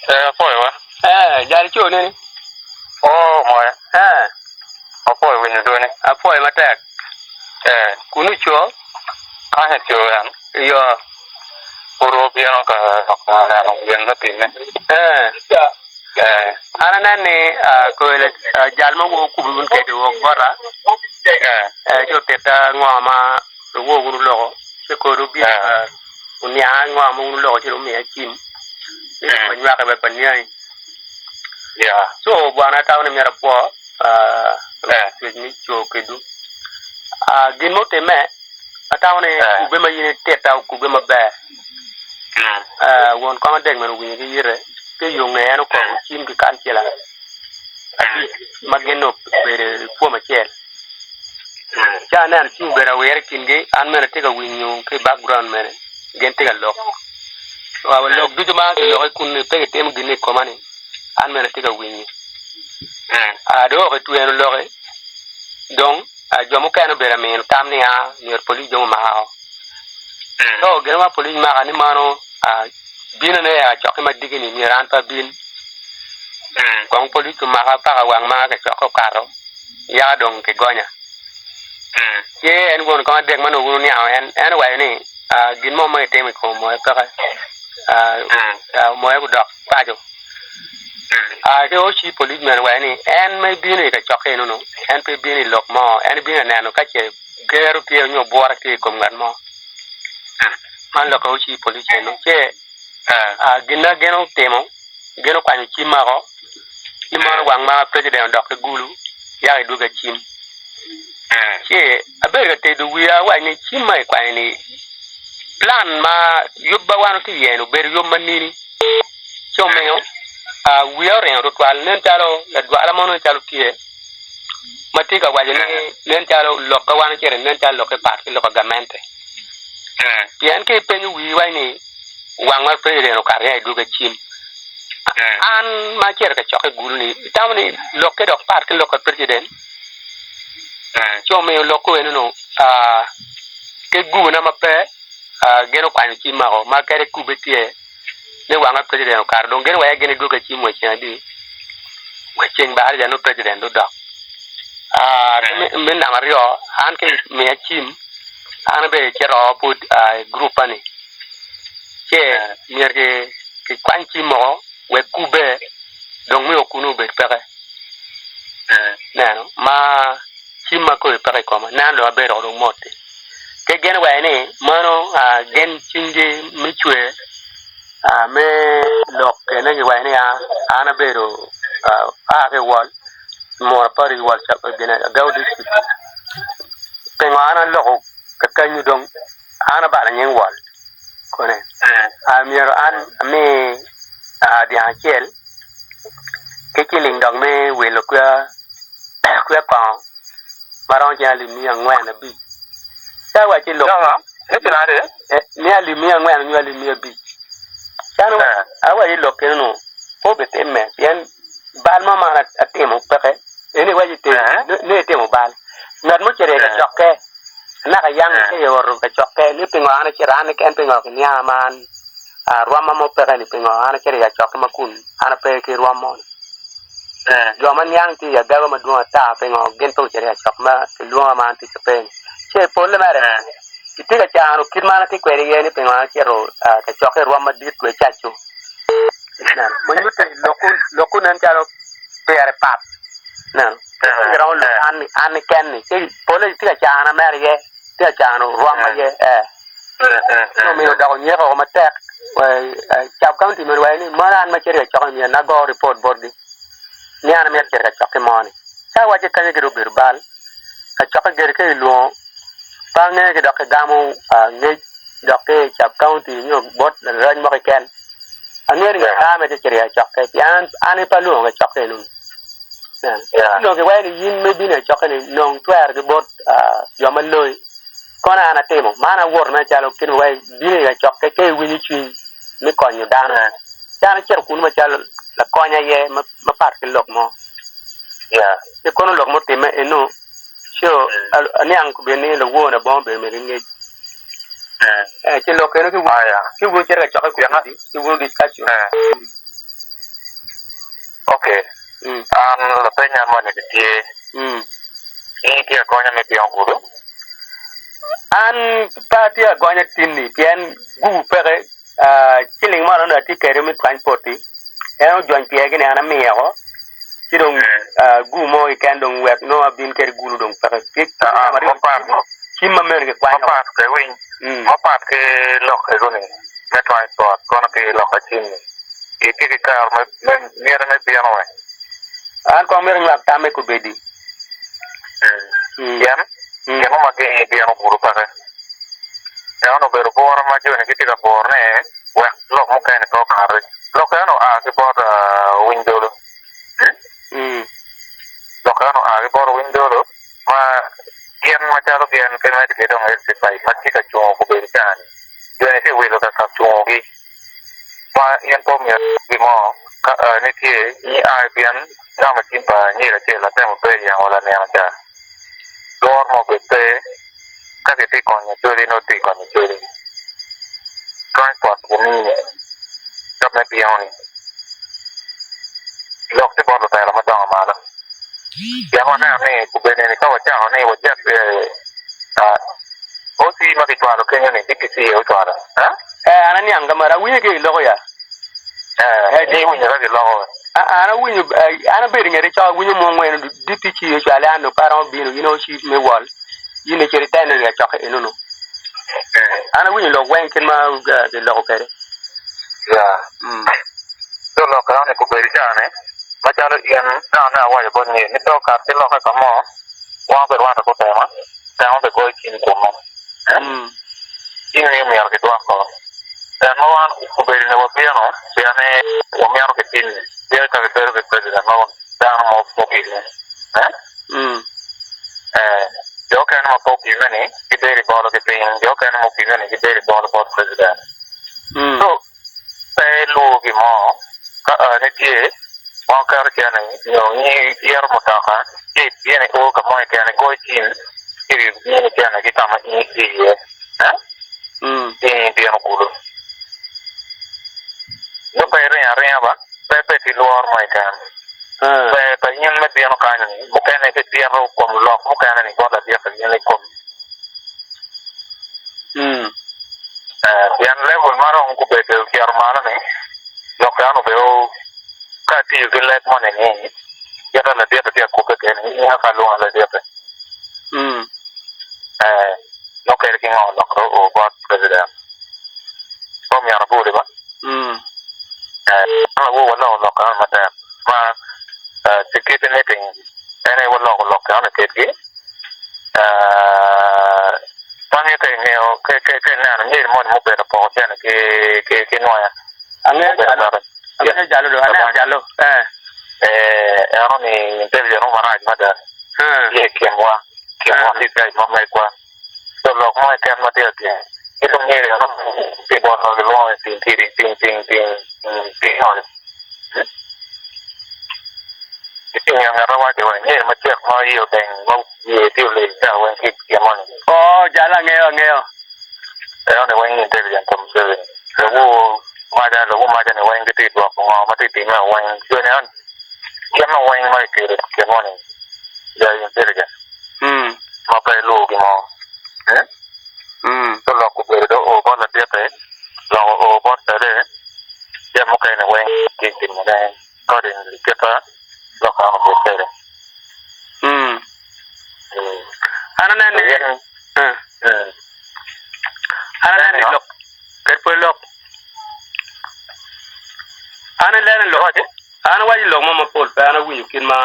Eh, apwoyo wa. Eh, jal ico neni? Oo, moya. Eh. Apwoyo winyo dwoni. Apwoyo matek. Eh. Kunu ico? Kany aco en. Iyo. Pud obino ka neno gin me timme. Eh. Eh. An anen ni koyo jal ma wuo kubi wun kede wok bota. Eh. Eh, ci otitta ngo ma wuo wun wuloko. Ci kodi obino onianga ngo ma wun wuloko ci dong omiya cim. Ni dong wanywake wek waniangi. Yeah. Co bwana atamo ni myero apwo cwec me co kedwu. Gin ma otimme, atamo ni kubbe ma in ititta okubbe maber. Won kom adek meno owinyo ki yite, ki i yo ngeye en okoko cim ki kancila abic ma gin obedo i pwom acel. Ci aneno cim obedo awira i kingi, an mene atye ka winyo ki i background mene gin tye ka lok. Lok ducu ma kiloko i kunnu pe kitimo gin i koma-ni, an bene atye ka winyo. Dong kitweno loki, dong jo mukene obedo amino tam ni aa myero polic dong omako. Co gin ma polic maka ni mano binone i kacokke madiki-ni myero an pe abin. Kong polic omaka paka wang ma kacokke okato yaka dong kigonya. Ci en won kom adek ma nongo wun wuniango en, en owaco ni gin mo ma kitimo i kom omoyo peke, omoyo gudok paco. Ci oci polic meno owaco ni en ma ebino i kacokke eno-nu, en pe ebino i lok mo, en ebino ka neno ka ce gero tye nyo bwura tye i kom ngat mo. Man lok oci polic eno. Ci gin ma gin otimo, gin okwanyo cim woko, ni mono wang ma preciden odok ki gulu yaka edwogi acim. Ci abedo ka tedo wiya awaco ni cim ma ikwanyo-ni plan ma yub ma wan watye iye-ni obedo yub ma nini? Ci omiyo wiya oringo tutwal nen calo ladwala mo nen calo tye ma tye ka waco ni nen calo lok ka wan ocito nen calo lokke pat ki lok pa gamente. Pien ka ipenyo wii iwaco ni wang ma president okato ya idwogi acim. An ma acito ka cokke i gulu-ni itamo ni lokke dok pat ki lok pa president? Ci omiyo lokko eno-nu ki gubona ma pe gin okwanyo cim mako ma kadi kubbe tye ni wanga president okato dong gin wek gin idwogi acim wa ceng adi wa ceng baraja nongo president dong odok me namba aryo an ka imiya cim an bene icito pud i gurup ni ce myero kikwany cim woko wek kubbe dong miyo kunu obed peke neno ma cim ma kome peke i koma neno dong abedo dong mot-ti. Ki gin iwaco ni meno gin cwinygi me cwer me lok kene giwaco ni an abedo aa ki i wol mura paric wol Agao district pingo an aloko kakanyu dong an abalo nying wol kone myero an ami dyang acel ki ciling dok me wilo kwer kongo ma romo cen alip 405. Ca awacci lok ni alip 400 nyo alip 500. Ca awacci lok kene-nu pe obitimme pien bal mo ma an atimo peke. En iwacci ni itimo bal. Ngat mucito i kacokke naka yang ci oto kacokke ni pingo an acito an keken pingo kinianga ma an rwomma mo peke-ni pingo an acito i kacokke ma kun an ape ki rwom mo-ni. Jo ma niang tye i agaba madwong ata pingo gin pe gucito i kacokke ma kilwonga ma an ticca pe-ni? Ce polle mere itye ka cano kit ma an atye kwede iye ni pingo an acito kacokke i rwom madit wa icaco. Ma nyutte ni lokwu nen calo pire pat. Ineno? Iromo lok an keken-ni. Ce polle itye ka cana mere iye, itye ka cano rwom aye. Ee. Ci omiyo odoko nyeko woko matek. Cab kaunti meno waco ni, Mano an ma acito i kacokke myero ago ripot botgi ni an amito cito i kacokke mo-ni. Ci awacce kanyo gire obedo bal. Kacokke gire ka ilwongo, pe angeyo ki dok kigamo ngec dok ki i cab kaunti nyo bot larac mo keken. Angeyo ni ngat ma amito cito i kacokke pien an aye pe alwongo kacokke enoni. Onongo kiwaco ni in ma ibino i kacokke-ni nong twero ki bot jo ma loyi. Kono an atimo man awoto mere calo kit ma wai bino i kacokke ka iwinyo cwiny me konyo dano. Ci an acito kunu macalo lakony aye mapat ki lok mo. Ci kono lok mutimme eno, ci aniang kobedi ni lawor labongo obedo mere ki ngec. Ci lok eno ki wun cito i kacokke kobedi, ki wun discussion. Ok, an lapeny an moni tye, in itye agonya me tingo gudo? An pe atye agonya tinni pien gubu peke, ciling mo onongo atye kwede me transport-ti en ojony pire gini an amiyo ci dong gubu mo keken dong wek nongo abin kwede gulu dong peke. Cim ma meno kikwanyo. Mapat ki lok ego-ni me transport kono ki lok acim-mi. Itye ki kare me miti me bino weng. An kong mito nywak tamme kobedi. Pien gin mo ma gengi bino gudo peke. Eno obedo bura ma joni gitye ka burone wek lok mukene pe okati. Lok eno oa ki bot owiny dolo. Lok eno oa ki bot owiny dolo ma gin macalo gin pe medde ki dong LC5 ma tye ka cungo kobedo cani. Joni tye ka wilo ka cungogi. Ma in pe omyero gin mo ka ni tye ni a pien gamo cim pa anyira acel atemo pe yengo lanino ca lworo mo obed pe ka kitye konyo coli nongo tye konyo coli transport wumine ka me bino ni lok tye bot lutela madongo malo pien waneno ni obedo ni ka wacako ni wacit OC ma kicwalo kenyo ni DPC aye ocwalo. Ee, an aniang ka malo, awinyo ki giloko ya. Ee, ni iwinyo ka giloko. An awinyo, an abedo i ngete cok, awinyo mo ngweno DPC ocwale an dong pe aromo bino, in OC me wol, in icito itene i acokke enunu. An awinyo lok weng kit ma giloko kwede. Ya. So lok eno-ni gubedo caa-ni, macalo in dano me awaco bot ni, ni pe okat ki lokke ka mo, wan obirwatte gutema, temo bigoyo cim kunnu. Cim ni myero gidwok-ko. En ma wan obedo ni wabino pien ni wamito kitimmi, pien ka gibedo ki president ma dano mo mupime. Ee, jo okene ma pe opime-ni gibedo i bolo ki piny, jo okene ma opime-ni gibedo i bolo bot president. So, pe ilwor gin mo ka ni tye ma oketo cene nyo iyero mutoka ci ibino io ka mo keken igoyo cim ci gimini cene ki ka ma in itye iye ci in ibino kulu. Nongo pe iringo aringa ba, pe ibed ki lworo mo keken. Ber pa in me bino kany-ni mukene ibitito kom lok mukene-ni bot ladit-ti in ikomi. Pien level ma dong gubedo ocito malo ni lok dano obedo ka atiyo ki leb moni ni kita ladite tye akubbe kede in aka alwonga ladite nongo kede ki ngo lok dong oo bot president pe omyero aboli ba awobe waloko lok eno matek ma security meeting en aye waloko lok eno kedgi. Wange ka ingeyo ka ineno nyeri moni mubedo poko cene ki nwoya. Angeyo jalo, angeyo jalo do, aneno jalo. Eh. Eh, eno ni intelligent mo marac mada. Tye i kinwa, kinwa ki kai ma megwa. So lok mo keken ma tye atir. Ki dong nyeri eno pi bot gilwongo ni ting tidi, ting ting ting ting. Inge ngat ma waco wa nyer macek ma iye odeng ma wiye tye olil ca weng ki gin moni. Oo jal angeyo angeyo. Eno ni weng intelligent pa Museveni. Lawu maca lawu maca ni weng gitye dwoko ngo ma tye time weng joni eno gin ma weng ma kikelo gin moni they are intelligent ma pe iluwo gin mo. So lok obedo dong oo bot ladite lok oo bot pele jami mukene weng tye timone. Accordingly kita lok man obed kwede. An aneno ni an aneno ni lok ket pwod lok an aneno ni lok an awaco lok mo mapol pe an awinyo kit ma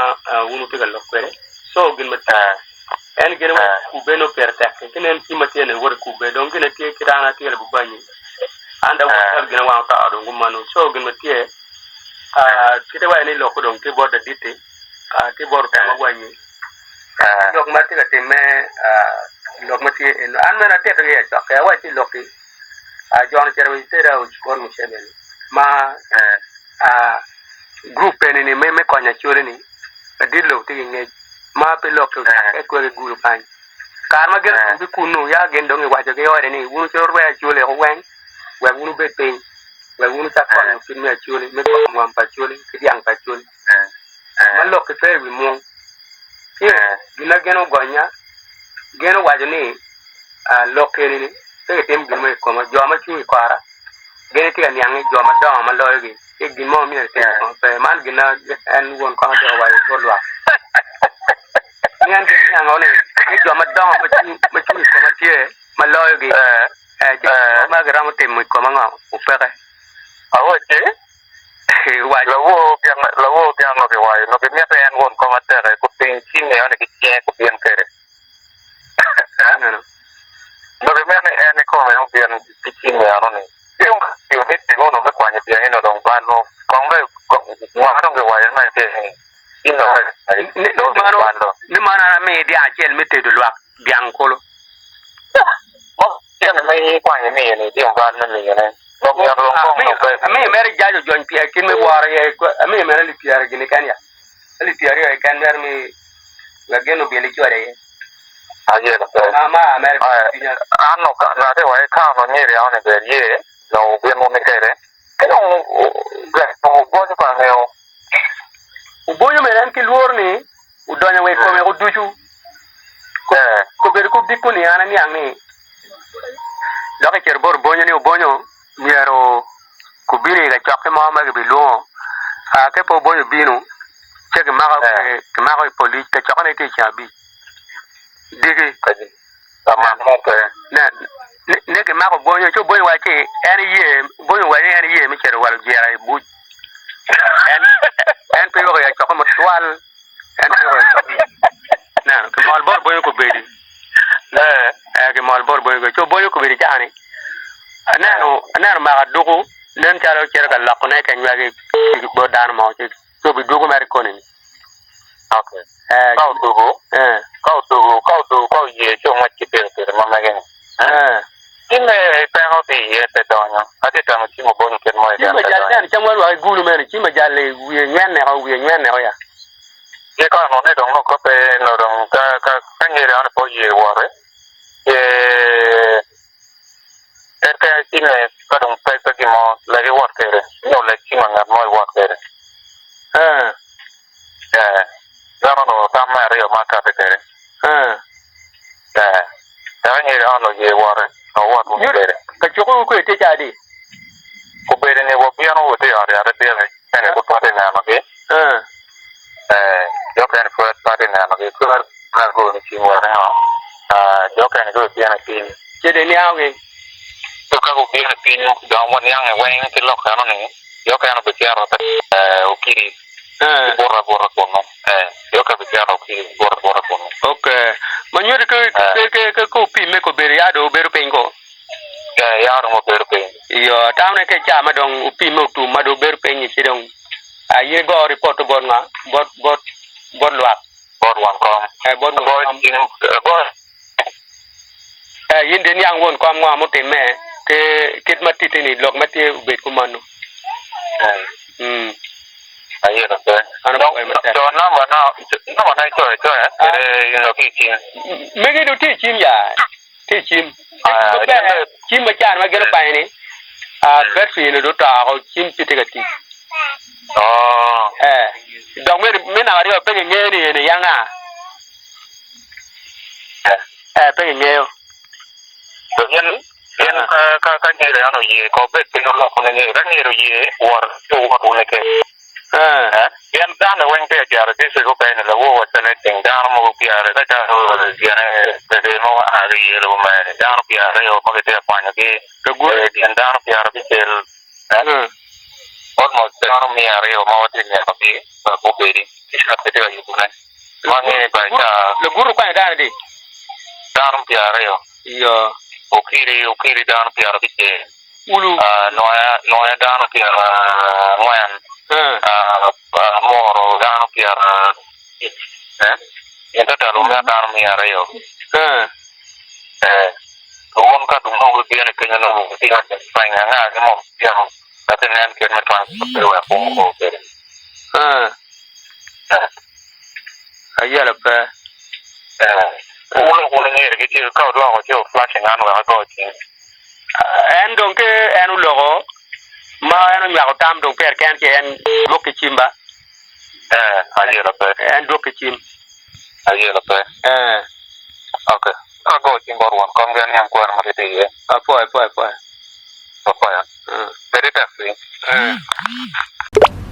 wun wutye ka lok kwede so gin ma tye en gin ma kubbe nongo pire tek ki nen cim ma tye ni woto kubbe dong gin tye kit an atye labubanyi an dong awot calo gin awang oto dong kumeno so gin ma tye Kite waco ni lok dong tye bot ladit-ti, tye bot otema gwanyi. Lok ma tye ka timme, lok ma tye eno. An bene atito ki i acokke, awacci lok-ki, jo-ni ocito wa i State House bot Museveni ma gurup eni-ni me konyo Acholi-ni, ladit lobo tye ki ngec ma pe lok-ki ocakke kwede ki gudo kany. Kare ma gin otum ki kunnu, ya gin dong giwaco ki ode ni, 'Wun wucito wurweo Acholi woko weng, wek wun wubed piny. Wek wun wucak konyo kit me Acholi, me gwoko ngom pa Acholi ki dyang pa Acholi. Ma lok-ki pe i wi mung. Ci gin ma gin ogonya, gin owaco ni, Lok eni-ni pe gitim gin mo i koma, jo ma cung i kora gin gitye ka niang ni jo madongo ma loyogi, ci gin mo ma myero itim i koma pe. Man gin ma en won kom atika owaco bot lwak. Ni en gin niango ni jo madongo ma cung i koma tye ma loyogi. Ci gin mo ma giromo timo i kom ango opeke? Awacci, Lawor gin onongo giwaco, onongo gimito en won kom ateke guting cime eno ki cinge gubin kwede. Onongo gimito ni en kikome obin ki cime eno-ni. Ci otiyo miting onongo me kwanyo dyangine dong balo kong mwaka dong giwaco ni tye ni Ni mano an amiyi dyang acel me tedo lwak dyang kulu. Amiyo mere jac ojony pyer kit me woro iye, amiyo mere alip pyera gini keken ya, alip pyeraryo keken mere mi wek gin obil icwade iye. Ma a mere cwinya. Obonyo mere en ki lworo ni odonyo wa i kome woko ducu. Kobedo ki odiko ni an aniang ni dok ecito bot obonyo ni obonyo myero kubino i kacokke mo ma gibilwongo ka pe obonyo obino ci kimako i polic kacokke ne tye i ceng abic diki ne kimako obonyo ci obonyo owaco ci en eye obonyo owaco ni en eye me cito wa lujira i buc en pe weko i kacokke matwal. En pe weko cokke. Neno, kimol bot bonyo kobedi. Eh, kimol bot bonyo kobedi. Co bonyo kobedi cani. Aneno, aneno mako aduku, nen calo cito ka lokone ka nywagi bot dano mo. Ci co bidwogo mere koni ni. Okay. Eh, Ka odugu, eh, ka odugu, ka odugu, ka oye ci ongwec ki pikipiki ma mege ni. eh. Cime peko tye iye pe donyo. Atye temo cimo bonyo kit mo Cim keken pe majal donyo. neno cam warwako i gulu meno cim majal i wiye nywenne o wiye nywenne o ya. Ki ka onongo ni dong nongo pe nongo dong ka ka ka nyeri eno pe oye wote ce en kene cime ka dong pe pe gin mo lek iwot kwede nyo lek cim ngat mo iwot kwede. Eh. Eh, meno onongo tam me aryo ma akati kwede. Eh. Eh, dok anyira onongo oye wote, onongo wot wunu Nyut kwede. ka cuku kwede tye ca adi? Obedo ni wabino woti i ot yat adiki, ento pud pe atye nenogi. Eh. Eh, jo okene pud pe atye nenogi. Pud agoni cim wek ingo, ah, jo okene gubibino i piny. Ce dong iniangogi? So ka gubino i piny, dong waniange weng ki lok eno-ni, jo okene obicito eh, okidi. Eh. Gibuto abuta kunnu. Eh, jo ka bicito ki gibuto abuta kunnu. Ok. Ma nyuto ke Eh. ke ke ke ke opimme ko bedo ya dong obedo piny ko. Eh, ya dong obedo piny. Iyo, atamo ni ke ca ma dong opimme otum ma dong obedo piny-nyi ci dong a in igo ripot bot nga? Bot bot bot lwak. Bot won kom. Eh, bot won Agoyo kom. cim, agoyo. Eh, in dong iniang won kom ngo mutimme ki kit ma titi-ni lok ma tye obed kumannu. Eh. Mm. Ayelo pe. An Dong, apwoyo matek. co namba na, namba na icoyo acoya, Ah. kede in dok i cim. Mege dong tye i cim ya, tye i cim. Tye Ah, cim maber, in cim ma can ma gin okwanyo ni, ah, battery ni dong oto woko, cim pe tye ka tic. Oh. Eh, dok me namba aryo pe kingeyo ni eni ya nga. Eh, pe kingeyo. Gin, gin ka, ka, ka nyero en oye, ko bed piny oloko ne nyero. Ka nyero oye, wot, ci wuwot wun keken. Eh. Eh, pien dano weng tye ka cito i district mukene, lawor wa calo ceng dano mogo pyeraryo, ka calo gine bede ma wa a ki iye lobo mere, dano pyeraryo ma kitye ka kwanyogi, Lagwok. eh, gin dano pyerabicel, eh, Eh. almost dano miya aryo ma watye ka nenogi wek gubedi. District gitye ka yubone. Ma ngene ba ca. Lagut okwanyo dano adi? Dano pyeraryo. Iyo. Okiri, okiri dano pyerabicel. Ulu. Noya, noya dano pyerangwen. Amoro dano pyerabic. In total wumiyo dano 200. Wun ka dong nongo wubino i kenyo nongo wutye ka cwiny angagi mo myero wek inen kit me transport kwede wek wuo kwede. Ayelo pe. Wun wun myero gitye ka wuloko ci wu flashing an wek ago cing. En dong ke en oloko. Ma en onywako tam dong pire kene ci en dwok ki cim ba. Eh, ayelo pe. En dwok ki cim. Ayelo pe. Eh. Ok. Ago cim bot won kom gen niang kwena ma tye iye. Apwoyo, apwoyo, apwoyo. Apwoyo. Eh. Bed i taxi. Eh.